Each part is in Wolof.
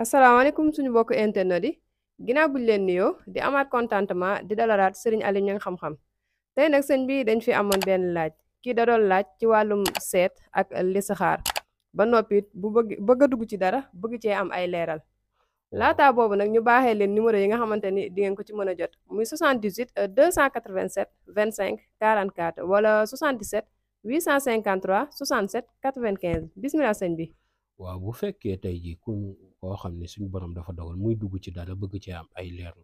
asalaamaaleykum suñu mbokk internet yi ginnaaw buñ leen nuyoo di amaat contentement di dalalaat sëriñ Aliou Niang xam-xam tey nag sëñ bi dañ fi amoon benn laaj kii da doon laaj ci wàllum seet ak listixaar ba noppi bu bëgg a dugg ci dara bëgg cee am ay leeral laataa boobu nag ñu baaxee leen numéro yi nga xamante ni di ngeen ko ci mën a jot muy 78 287 25 44 wala 77 853 67 95 bismillah sëñ bi. waaw bu fekkee tey jii koo xam ne suñu borom dafa dogal muy dugg ci dara bëgg ci am ay leerlu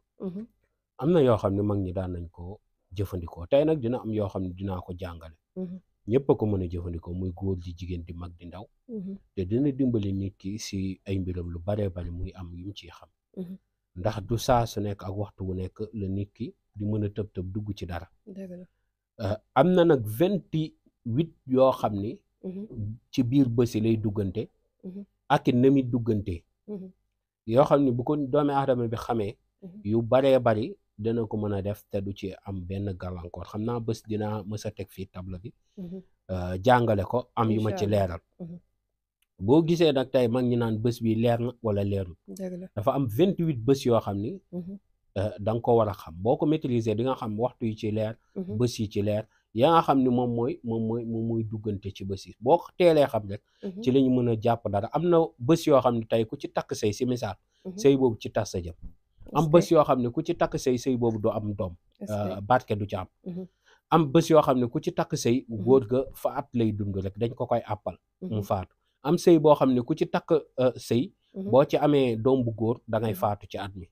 am na yoo xam ne mag ñi daan nañ ko jëfandikoo tey nag dina am yoo xam ne dinaa ko jàngale ñëpp a ko mën a jëfandikoo muy góor di jigéen di mag di ndaw te dina dimbali nit ki si ay mbiram lu baree bari muy am yu mu ciy xam ndax du saa su nekk ak waxtu wu nekk la nit ki di mën a tëb dugg ci dara am na nag 28 yoo xam ni ci biir bësi lay duggante ak it na mi duggante yoo xam ne bu ko doomi aadama bi xamee yu baree bari dana ko mën a def te du ci am benn gàllankoor xam naa bés dinaa mës a teg fii table bi jàngale ko am yu ma ci leeral boo gisee nag tey mag ñi naan bés bi leer na wala leerul dafa am 28 bés yoo xam ni da nga ko war a xam boo ko maîtriser di nga xam waxtu yi ci leer bés yi ci leer yaa nga xam ni moom mooy duggante ci bés yi boo teelee xam rek ci lañu mën a jàpp dara am na bés yoo xam ne tey ku ci takk sëy si misaal sëy boobu ci tas sa jëm am bés yoo xam ne ku ci takk sëy boobu du am doom barke du ci am bés yoo xam ne ku ci takk sëy góor ga fa at lay dund rek dañ ko koy àppal mu faatu am sëy boo xam ne ku ci takk sëy boo ci amee doom bu góor da ngay faatu ci at mi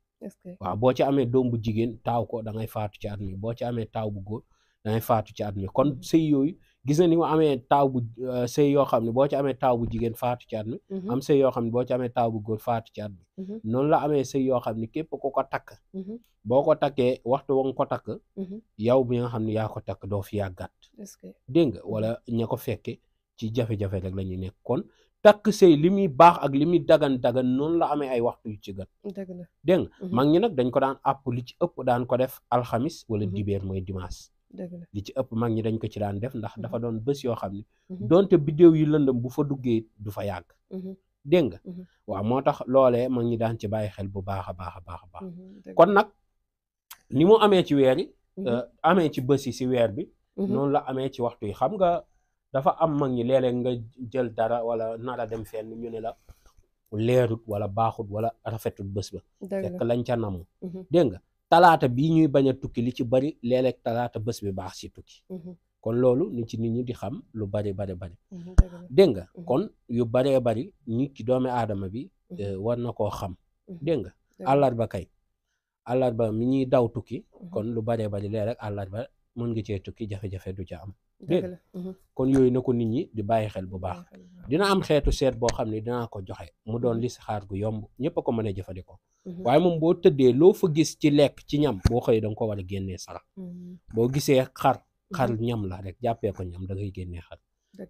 waaw boo ci amee doom bu jigéen taaw ko da ngay faatu ci at mi boo ci amee taaw bu góor dangay faatu ci at mi kon sëy yooyu gis na ni mu amee taaw bu sëy yoo xam ne boo ci amee taaw bu jigéen faatu ci at mi am sëy yoo xam ne boo ci amee taaw bu góor faatu ci at mi noonu la amee sëy yoo xam ne képp ku ko takk boo ko takkee waxtu wa nga ko takk yow bi nga xam ne yaa ko takk doo fi yàggat dégg nga wala ña ko fekke ci jafe-jafe rek la ñuy nekk kon takk sëy li muy baax ak li muy dagan noonu la amee ay waxtu yu ci gën dégg nga mag ñi nag dañ ko daan àpp li ci ëpp daan ko def alxamis wala dibeer mooy dimanche li ci ëpp mag ñi dañ ko ci daan def ndax dafa doon bés yoo xam ne donte biddéew yi lëndëm bu fa duggee du fa yàgg dégg nga waaw moo tax loolee mag ñi daan ci bàyyi xel bu baax a baax a baax a baax kon nag ni mu amee ci weer yi amee ci bés yi si weer bi noonu la amee ci waxtu yi xam nga dafa am mag ñi léeg-léeg nga jël dara wala nar a dem fenn ñu ne la leerut wala baaxut wala rafetut bés ba fekk lañ ca namu dégg nga talaata bii ñuy bañ a tukki li ci bari léeg-léeg talaata bés bi baax si tukki kon loolu ni ci nit ñi di xam lu bari dégg nga kon yu baree bari nit ki doomi aadama bi war na koo xam dégg nga àllarba mi ñuy daw tukki kon lu baree bari léeg-léeg àllarba mën nga cee tukki jafe-jafe du ca am dégg kon yooyu na ko nit ñi di bàyyi xel bu baax dina am xeetu seet boo xam ne dinaa ko joxe mu doon listixaar gu yomb ñëpp a ko mën a jëfandikoo waaye moom boo tëddee loo fa gis ci lekk ci ñam boo xëyee danga ko war a génnee sarax boo gisee xar ñam la rek jàppee ko ñam da ngay génnee xar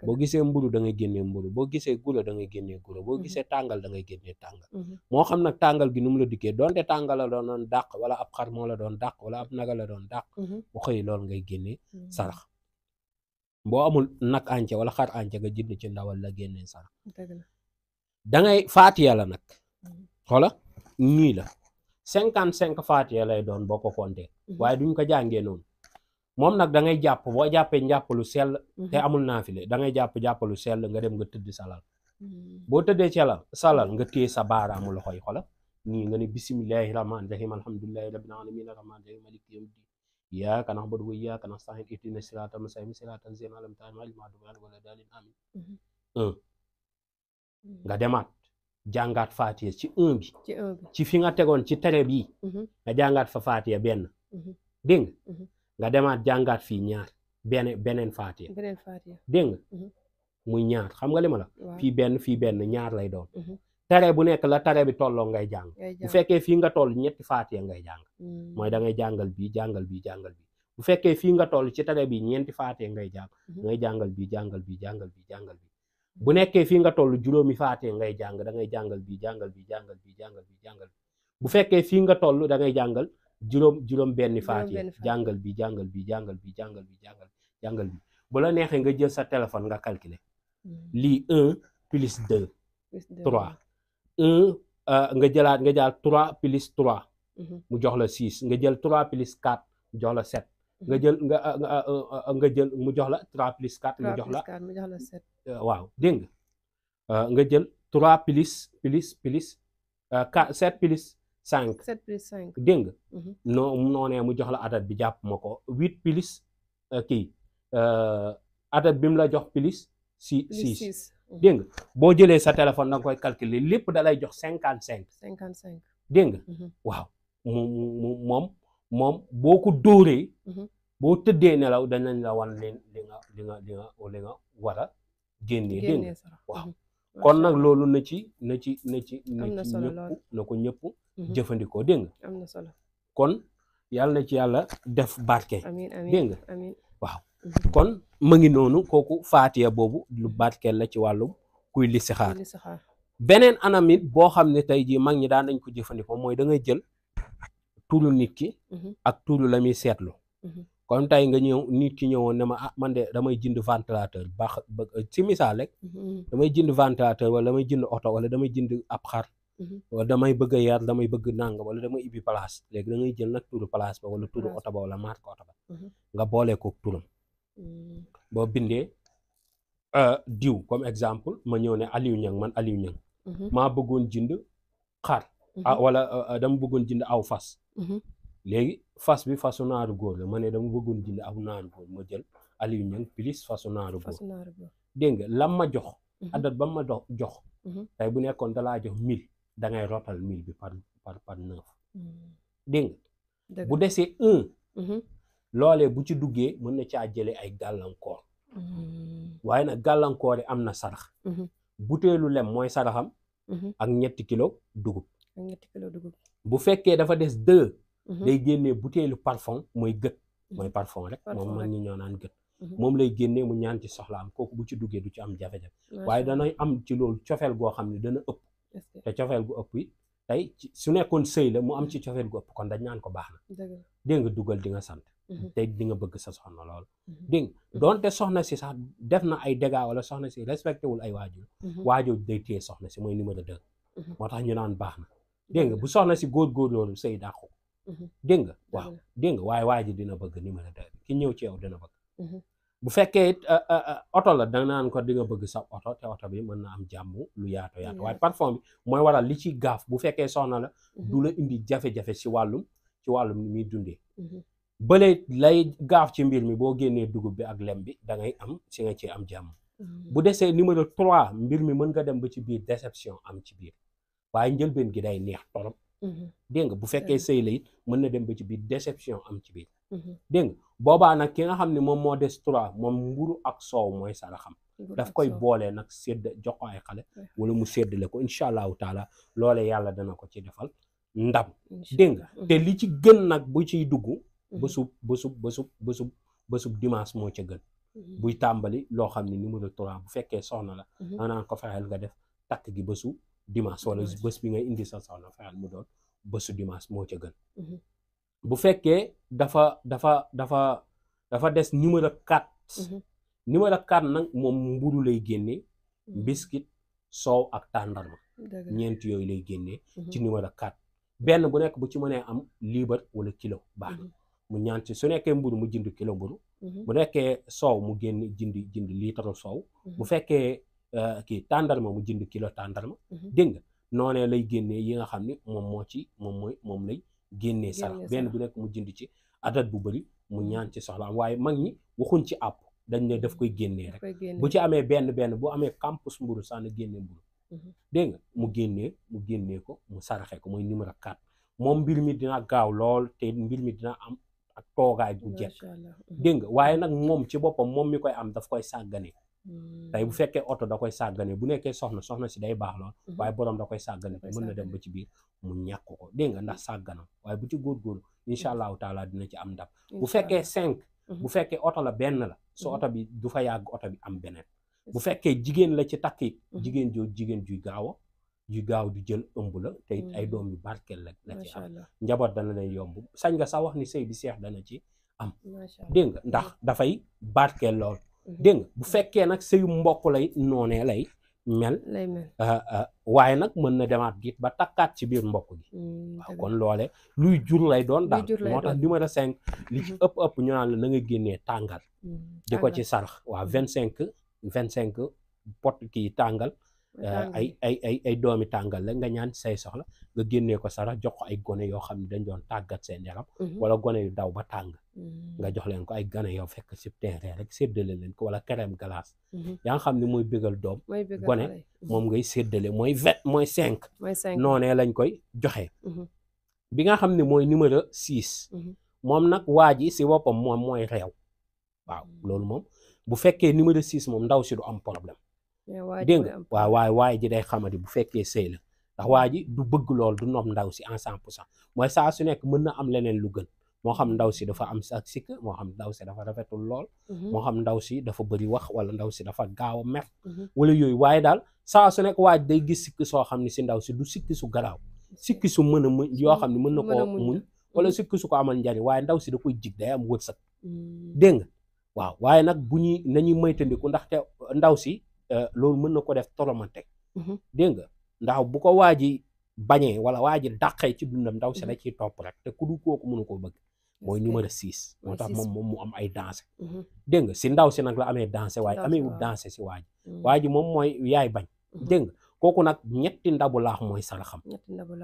boo gisee mburu da ngay génnee mburu boo gisee guro da ngay génnee guro boo gisee tàngal da ngay génnee tàngal moo xam nag tàngal gi nu mu la dikkee doonte tàngal la doon dàq wala ab xar moo la doon dàq wala ab naga la doon dàq bu xëyee loolu ngay génnee sarax boo amul nag ànce wala xar ànce nga jënd ci ndawal la génnee sarax da ngay faatiya la nag xoola ñii la 55 faatiya lay doon boo ko compté waaye duñ ko jàngee noonu moom nag da ngay jàpp boo jàppee njàppalu sell te amul naafile da ngay jàppalu sell nga dem nga tëdd salal boo tëddee salal nga téye sa baaraamu loxo yi xola nii nga ne bismillahi rahmaani rahim alhamdulillahi rabbil alamin arrahmaani rahim maliki yawmi ddin iyyaka na'budu wa iyyaka nasta'in ihdinas siratal mustaqim siratal lazina an'amta alayhim ghayril maghdubi alayhim wala daalliin amin nga demaat jàngaat faatiya ci 1 bi ci fi nga tegoon ci tere bii nga jàngaat fa faatiya benn dégg nga demaat jàngaat fii ñaar beneen faatiya dégg nga muy ñaar xam nga li ma la fii benn ñaar lay doon tere bu nekk la tere bi tolloo ngay jàng bu fekkee fii nga toll ñetti faatiya ngay jàng mooy da ngay jàngal bii bu fekkee fii nga toll ci tere bi ñeenti faatiya ngay jàng ngay jàngal bii bu nekkee fii nga toll juróomi faatiya ngay jàng da ngay jàngal bii bu fekkee fii nga toll da ngay jàngal juróom benni faatiya jàngal bi bu la neexee nga jël sa téléphone nga calculer lii 1 plus 2 3 1 nga jël 3 plus 3 mu jox la 6 nga jël 3 plus 4 mu jox la 7 nga jël nga jël mu jox la 3 plus 4 mu jox la 7 waaw dégg nga jël 3 plus 4 7 plus 5 7 plus 5 dégg nga noonee mu jox la adat bi jàpp ma ko 8 plus kii adat bi mu la jox plus 6 dégg nga boo jëlee sa téléphone da nga koy calculer lépp da lay jox 55 dégg nga waaw moom boo ko dóoree boo tëddee nelaw danañ la wan li nga war a génnee dégg nga waaw kon nag loolu na ko ñëpp jëfandikoo dégg nga am na solo kon yàlla na ci yàlla def barke amiin dégg nga waaw kon ma ngi noonu kooku faatiya boobu lu barkeel la ci wàllum kuy listixaar beneen anam it boo xam ne tey jii mag ñi daan nañ ko jëfandikoo mooy da ngay jël turu nit ki ak turu la muy seetlu comme tey nga ñëw nit ki ñëwoon ne ma man de damay jënd ventilateur baax ci misaal rek damay jënd ventilateur wala damay jënd oto wala damay jënd ab xar wala damay bëgg a yar damay bëgg nangam wala damay ibbi place léegi da ngay jël nag turu place ba wala turu oto ba wala marque oto ba nga boole ko turam boo bindee diw comme exemple ma ñëw ne Aliou Niang man Aliou Niang maa bëggoon jënd xar wala dama bëggoon jënd aw fas léegi fas bi fasu naaru góor la ma ne dama bëggoon jënd aw naaru góor ma jël Aliou Niang plus fasu naaru góor dégg nga lam ma jox adat ba ma jox tey bu nekkoon dalaa jox 1000 da ngay rotal 1000 bi par 9 dégg nga bu desee 1 loolee bu ci duggee mën na caa jële ay gàllankoor waaye nag gàllankoor yi am na sarax buteelu lem mooy saraxam ak 3 kilo dugub bu fekkee dafa des 2 day génnee buteelu parfum mooy gët mooy parfum rek moom man ñi ñoo naan gët moom lay génnee mu ñaan ci soxlaam kooku bu ci duggee du ci am jafe-jafe waaye danay am ci loolu cofeel goo xam ne dana ëpp te cofeel gu ëpp yi tey su nekkoon sëy la mu am ci cofeel gu ëpp kon dañ naan ko baax na dégg nga dugal di nga sant te di nga bëgg sa soxna lool dégg nga doonte soxna si sax def na ay dégâts wala soxna si respecté wul ay waajur day téye soxna si mooy numéro 2 moo tax ñu naan baax na dégg nga bu soxna si góor loolu sëy dàqu dégg nga waaw dégg nga waaye waajur dina bëgg numéro 2 ki ñëw ci yow dina bëgg bu fekkee oto la da naan ko di nga bëgg sa oto te oto bi mën na am jàmm lu yaatu waaye parfum bi mooy waral li ci gaaf bu fekkee soxna la du la indi jafe-jafe ci wàllum ni muy dundee bële lay gaaf ci mbir mi boo génnee dugub bi ak lem bi da ngay am si nga ci am jàmm bu desee numéro 3 mbir mi mën nga dem ba ci biir déception am ci biir waaye njëlbeen gi day neex torop dégg nga bu fekkee sëy la it mën na dem ba ci biir déception am ci biir dégg nga boobaa nag ki nga xam ne moom moo des 3 moom mburu ak soow mooy saraxam daf koy boolee nag sédd jox ko ay xale wala mu séddale ko incha allahu taala loole yàlla dana ko ci defal ndam dégg nga te li ci gën nag bu ciy dugg bésub dimanche moo ca gën buy tàmbali loo xam ne numéro 3 bu fekkee soxna la da naan ko fexeel nga def takk gi bésu dimanche wala bés bi ngay indi sa soxna fexeel mu doon bésu dimanche moo ca gën bu fekkee dafa des numéro 4 numéro 4 nag moom mburu lay génnee biscuit soow ak tàndarma ñeent yooyu lay génnee ci numéro 4 benn bu nekk bu ci mënee am liibar wala kilo baax na mu ñaan ci su nekkee mburu mu jënd kilo mburu bu nekkee soow mu génn jënd liitaru soow bu fekkee kii tàndarma mu jënd kilo tàndarma dégg nga noonee lay génnee yi nga xam ni moom lay génnee sarax benn bu nekk mu jënd ci adat bu bëri mu ñaan ci soxlaam waaye mag ñi waxuñ ci àpp dañ ne daf koy génnee rek bu ci amee benn bu amee campus mburu sax na génnee mburu dégg nga mu génnee ko mu saraxe ko mooy numéro 4 moom mbir mi dina gaaw lool te mbir mi dina am ak toogaay bu jekk dégg nga waaye nag moom ci boppam moom mi koy am daf koy sàggane tey bu fekkee oto da koy sàggane bu nekkee soxna si day baax lool waaye borom da koy sàggane te mën na dem ba ci biir mu ñàkk ko dégg nga ndax sàgganam waaye bu ci góorgóorlu incha allahu taala dina ci am ndam bu fekkee 5 bu fekkee oto la benn la su oto bi du fa yàgg oto bi am beneen bu fekkee jigéen la ci takk it jigéen juy gaaw di jël ëmb la te it ay doom yu barkeel la ci am njaboot dana lay yomb sañ nga sax wax ni sëy bi seex dana ci am dégg nga ndax dafay barkeel lool dégg nga bu fekkee nag sëyu mbokk lay noonee lay mel waaye nag mën na demaat git ba takkaat ci biir mbokk gi waaw kon loole luy jur lay doon daal moo tax numéro 5 li ci ëpp ñu naan la na nga génnee tàngal di ko ci sarax waaw 25 pot kii tàngal ay doomi tàngal la nga ñaan say soxla nga génnee ko sarax jox ko ay gone yoo xam ne dañ doon tàggat seen yaram wala gone yu daw ba tàng nga jox leen ko ay gone yoo fekk si terrain rek séddale leen ko wala crème glace yaa nga xam ne mooy bégal doom gone moom ngay séddale mooy 5 noonee lañ koy joxe bi nga xam ne mooy numéro 6 moom nag waa ji si boppam moom mooy réew waaw loolu moom bu fekkee numéro 6 moom ndaw si du am problème dégg nga waaw waaye ji day xamadi bu fekkee sëy la ndax waa ji du bëgg lool du nopp ndaw si en 100% mooy saa su nekk mën na am leneen lu gën moo xam ndaw si dafa am ak sikk moo xam ndaw si dafa rafetul lool moo xam ndaw si dafa bëri wax wala ndaw si dafa gaaw a mer wala yooyu waaye daal saa su nekk waa ji day gis sikk soo xam ne si ndaw si du sikki su garaaw sikki su mën a muñ yoo xam ne mën na koo muñ wala sikki su ko amal njariñ waaye ndaw si da koy jig day am wërsëg dégg nga waaw waaye nag bu ñuy nañuy moytandiku ndaxte ndaw si loolu mën na ko def tolomante dégg nga ndax bu ko waa ji bañee wala waa ji dàqee ci dundam ndaw si da ciy topp rek te ku du kooku mënu koo bëgg mooy numéro 6 moo tax moom mu am ay dansé dégg nga si ndaw si nag la amee dansé waaye amee wut dansé si waa ji moom mooy yaay bañ dégg nga kooku nag ñetti ndabu laax mooy saraxam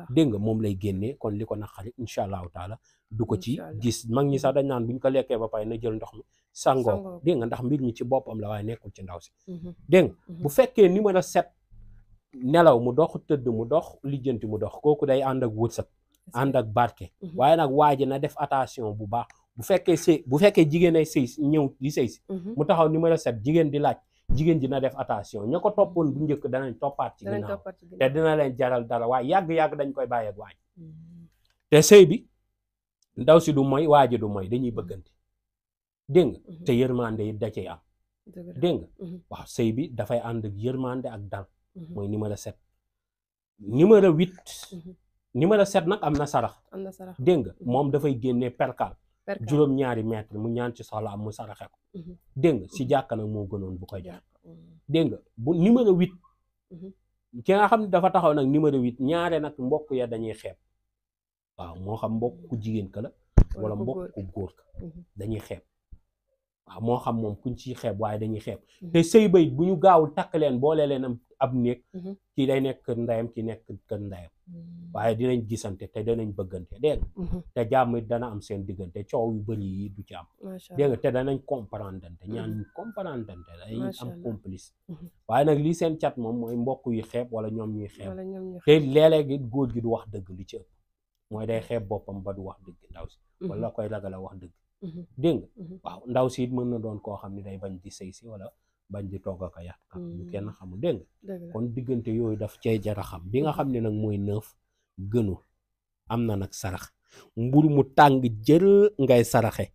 dégg nga moom lay génnee kon li ko naqari incha allahu taala du ko ci gis mag ñi sax dañ naan buñ ko lekkee ba pare na jël ndox mi sangoo dégg nga ndax mbir mi ci boppam la waaye nekkul ci ndaw si dégg nga bu fekkee numéro 7 nelaw mu dox tëdd mu dox lijjanti mu dox kooku day ànd ak wërsëg ànd ak barke waaye nag waa ji na def attention bu baax bu fekkee jigéen ay sëy ñëw di sëy si mu taxaw numéro 7 jigéen di laaj jigéen ji na def attention ña ko toppoon bu njëkk danañ toppaat ci ginnaaw te dina leen jaral dara waaye yàgg-yàgg dañ koy bàyyi ak waaj te sëy bi ndaw si du moy waa ji du moy dañuy bëggante dégg nga te yërmande yi da cay am dégg nga waaw sëy bi dafay ànd ak yërmande ak dal mooy numéro 7 numéro 8 numéro 7 nag am na sarax dégg nga moom dafay génnee perkal juróom-ñaari mètre mu ñaan ci soxla am mu saraxe ko dégg nga si jàkka nag moo gënoon bu koy jox dégg nga bu numéro 8 ki nga xam ne dafa taxaw nag numéro 8 ñaare nag mbokk ya dañuy xeeb waaw moo xam mbokk ku jigéen ka la wala mbokk ku góor ka dañuy xeeb waaw moo xam moom kuñ ciy xeeb waaye dañuy xeeb te sëy bay bu ñu gaawul takk leen boole leen ab néeg kii day nekk kër ndeyam ki nekk kër ndeyam waaye dinañ gisante te danañ bëggante dégg nga te jàmm dana am seen diggante coow yu bëri yi du ci am dégg nga te danañ comprendre ñaan ñu comprendre dañuy am complice waaye nag lii seen cat moom mooy mbokk yu xeeb wala ñoom ñuy xeeb te léeg-léeg góor gi du wax dëgg li ci ëpp mooy day xeeb boppam ba du wax dëgg ndaw si wala koy ragal a wax dëgg dégg nga waaw ndaw si it mën na doon koo xam ne day bañ di sëy si wala bañ di togg ak a yàq bu kenn xamul dégg nga kon diggante yooyu daf cay jar a xam bi nga xam ne nag mooy 9 gënu am na nag sarax mburu mu tàng jër ngay saraxe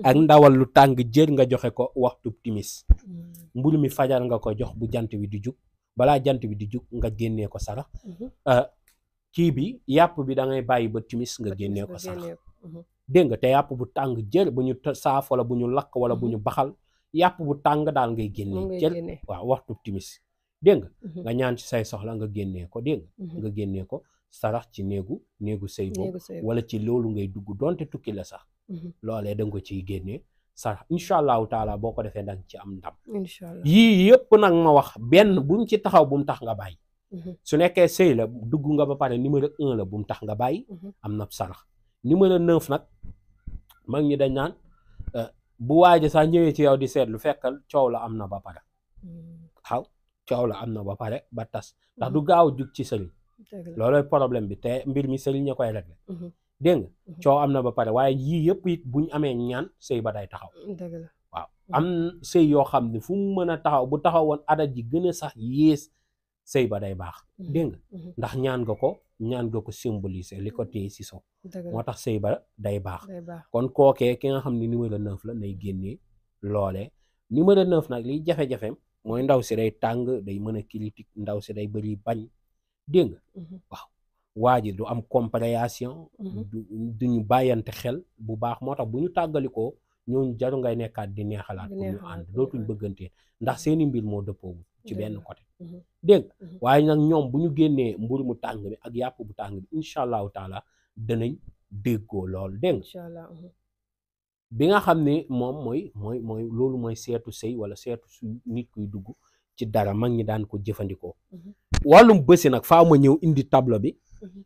ak ndawal lu tàng jër nga joxe ko waxtu timis mburu mi fajar nga ko jox bu jant bi di jug balaa jant bi di jug nga génnee ko sarax kii bi yàpp bi da ngay bàyyi ba timis nga génnee ko sarax dégg nga te yàpp bu tàng jër bu ñu saaf wala bu ñu lakk wala bu ñu baxal yàpp bu tàng daal ngay génnee jël waaw waxtu timis dégg nga nga ñaan ci say soxla nga génnee ko dégg nga génnee ko sarax ci néegu sëy boobu wala ci loolu ngay dugg donte tukki la sax loolee da nga ko ciy génnee sarax incha allahu taala boo ko defee danga ci am ndam yii yëpp nag ma wax benn bu mu ci taxaw bu mu tax nga bàyyi su nekkee sëy la dugg nga ba pare numéro 1 la bu mu tax nga bàyyi am na sarax numéro 9 nag mag ñi dañ naan bu waaji sax ñëwee ci yow di seetlu fekkal coow la am na ba pare xaw coow la am na ba pare ba tas ndax du gaaw jug ci sëriñ loolooy problème bi te mbir mi sëriñ ña koy réglé dégg nga coow am na ba pare waaye yii yëpp it buñ amee ñaan sëy ba day taxaw waaw am sëy yoo xam ne fu mu mën a taxaw bu taxawoon adat ji gën a sax yées sëy ba day baax dégg nga ndax ñaan nga ko symboliser li ko téye si so moo tax sëy ba day baax kon kookee ki nga xam ne numéro 9 la nay génnee loolee numéro 9 nag liy jafe-jafeem mooy ndaw si day tàng day mën a critique ndaw si day bëri bañ dégg nga waaw waa ji du am compréhension duñu bàyyante xel bu baax moo tax bu ñu tàggalikoo ñooñu jaru ngay nekkaat di neexalaat pour ñu ànd dootuñ bëggantee ndax seeni mbir moo dëppoowu ci benn côté dégg nga waaye nag ñoom bu ñu génnee mburu mu tàng bi ak yàpp bu tàng bi incha allahu taala danañ déggoo lool dégg nga bi nga xam ne moom mooy loolu mooy seetu sëy wala seetu su nit kuy dugg ci dara mag ñi daan ko jëfandikoo wàllum bësi nag faa ma ñëw indi tableau bi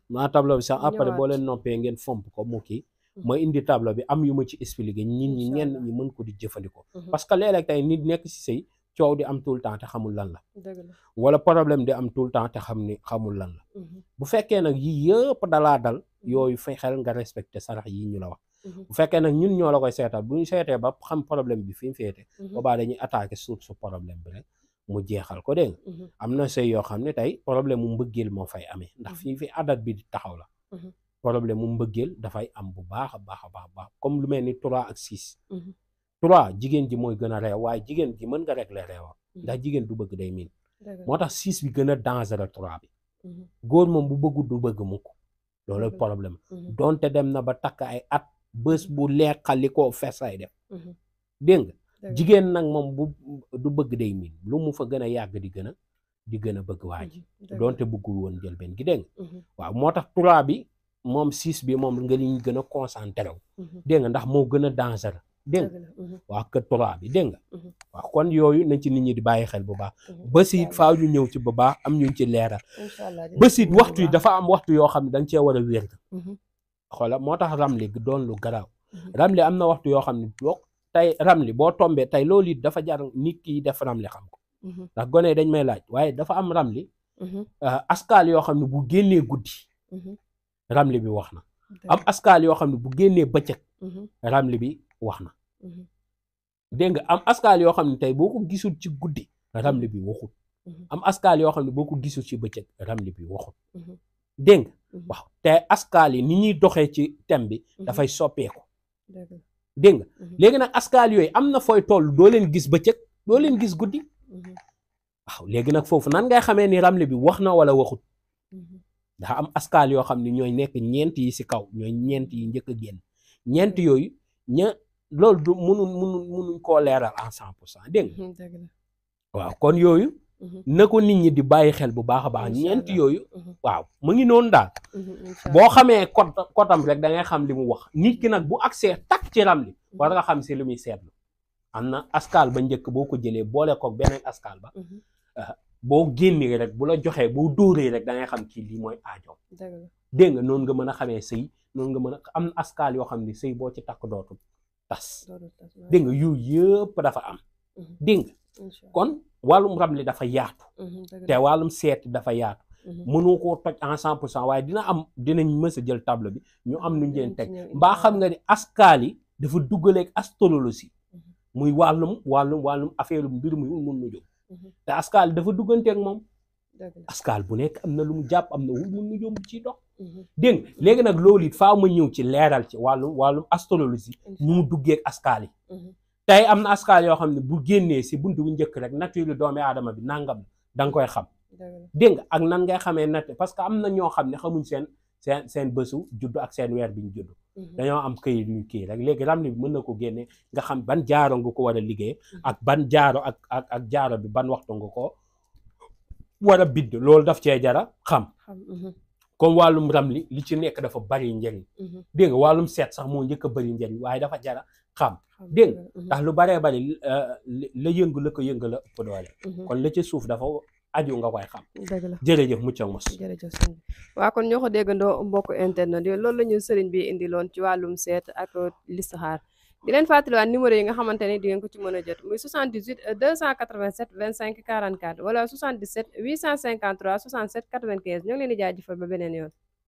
maa tableau bi sax après boo leen noppee ngeen fomp ko mu kii ma indi tableau bi am yu ma ci expliqué nit ñi ñenn ñi mën ko di jëfandikoo parce que léeg-léeg tey nit nekk ci sëy coow di am tout le temps te xamul lan la wala problème di am tout le temps te xamul lan la bu fekkee nag yi yëpp dalaa dal yooyu fexeel nga respecté sarax yi ñu la wax bu fekkee nag ñun ñoo la koy seetal bu ñu seetee ba xam problème bi fi mu féete boobaa dañuy attaqué suuf su problème bi rek mu jeexal ko dégg nga am na sëy yoo xam ne tey problème mu mbëggeel moo fay amee ndax fi adat bi di taxaw la problème mu mbëggeel dafay am bu baax a baax comme lu mel ni 3 ak 6 3 jigéen ji mooy gën a réew waaye jigéen ji mën nga régler réewam ndax jigéen du bëgg day miin moo tax 6 bi gën a dangereux 3 bi góor moom bu bëggul du bëgg mukk loolu problème donte dem na ba takk ay at bés bu leexali koo fesay def dégg nga jigéen nag moom du bëgg day miin lu mu fa gën a yàgg di gën a bëgg waa ji donte bëggul woon jël benn gi dégg nga waaw moo tax 3 bi moom 6 bi moom nga liñ gën a concentré wu dégg nga ndax moo gën a dangereux dégg nga waaw que 3 bi dégg nga waaw kon yooyu nañ ci nit ñi di bàyyi xel bu baax bësit faaw ñu ñëw ci bu baax am ñu ci leeral bësit waxtu yi dafa am waxtu yoo xam ne da nga cee war a wér xoola moo tax ramli doon lu garaaw ramli am na waxtu yoo xam ne boog tey ramli boo tombee tey loolu it dafa jar nit ki def ramli xam ko ndax gone dañ may laaj waaye dafa am ramli askaal yoo xam ne bu génnee guddi ramli bi wax na am askaal yoo xam ne bu génnee bëccëg ramli bi wax na dégg nga am askaal yoo xam ne tey boo ko gisul ci guddi ramli bi waxut am askaal yoo xam ne boo ko gisul ci bëccëg ramli bi waxut dégg nga waaw te askaal yi ni ñuy doxee ci thème bi dafay soppeeku dégg nga léegi nag askaal yooyu am na fooy toll doo leen gis bëccëg doo leen gis guddi waaw léegi nag foofu nan ngay xamee ni ramli bi wax na wala waxut dafa am askaal yoo xam ne ñooy nekk ñeent yi ci kaw ñooy ñeent yi njëkk a génn ñeent yooyu loolu du munuñ koo leeral en 100% dégg nga waaw kon yooyu na ko nit ñi di bàyyi xel bu baax a baax ñeent yooyu waaw mu ngi noonu daal boo xamee kotam rek da ngay xam li mu wax nit ki nag bu accès tak ci ramli war nga xam si li muy seetlu am na askaal ba njëkk boo ko jëlee boole ko beneen askaal ba boo génnee rek bu la joxee boo dóoree rek da ngay xam kii lii mooy aajoom dégg nga noonu nga mën a xamee sëy noonu nga mën a am askaal yoo xam ne sëy boo ci takk dootul tas dégg nga yu yëpp dafa am dégg nga kon wàllum ramli dafa yaatu te wàllum seet dafa yaatu mënoo koo toj en 100% waaye dinañ mës a jël table bi ñu am nuñ leen teg mbaa xam nga ni askaal yi dafa duggaleeg astrologie muy wàllum affaire mbir mi mun na jóg te askaal dafa dugganteeg moom askaal bu nekk am na lu mu jàpp am na wul mun na jóg ciy dox dégg nga léegi nag loolu it faaw ma ñëw ci leeral ci wàllum astrologie ñu mu duggeeg askaal yi tey am na askaal yoo xam ne bu génnee si buntu bu njëkk rek nature doomi aadama bi nangam da nga koy xam dégg nga ak nan ngay xamee natt parce que am na ñoo xam ne xamuñ seen bésu juddu ak seen weer bi ñu juddu dañoo am këyit yu kii rek léegi ramli bi mën na ko génnee nga xam ban jaaro nga ko war a liggéey ak ban jaaro ak jaaro bi ban waxtu nga ko war a bidd loolu daf cee jara xam comme wàllum ramli li ci nekk dafa bari njëriñ dégg nga wàllum seet sax moo njëkk a bari njëriñ waaye dafa jara xam dégg nga ndax lu baree bari la yëngu la ko yënga la ëpp doole kon la ci suuf dafa aju nga koy xam jërëjëf mucc ak mos jërëjëf sëñ bi waaw kon ñoo ko déggandoo mbokk internet yi loolu la ñu sëriñ bi indi loon ci wàllum seet ak listixaar di leen fàttaliwaat numéro yi nga xamante ne di ngeen ko ci mën a jot muy 78 287 25 44 wala 77 853 67 95 ñoo ngi leen di jaajëfal ba beneen yoon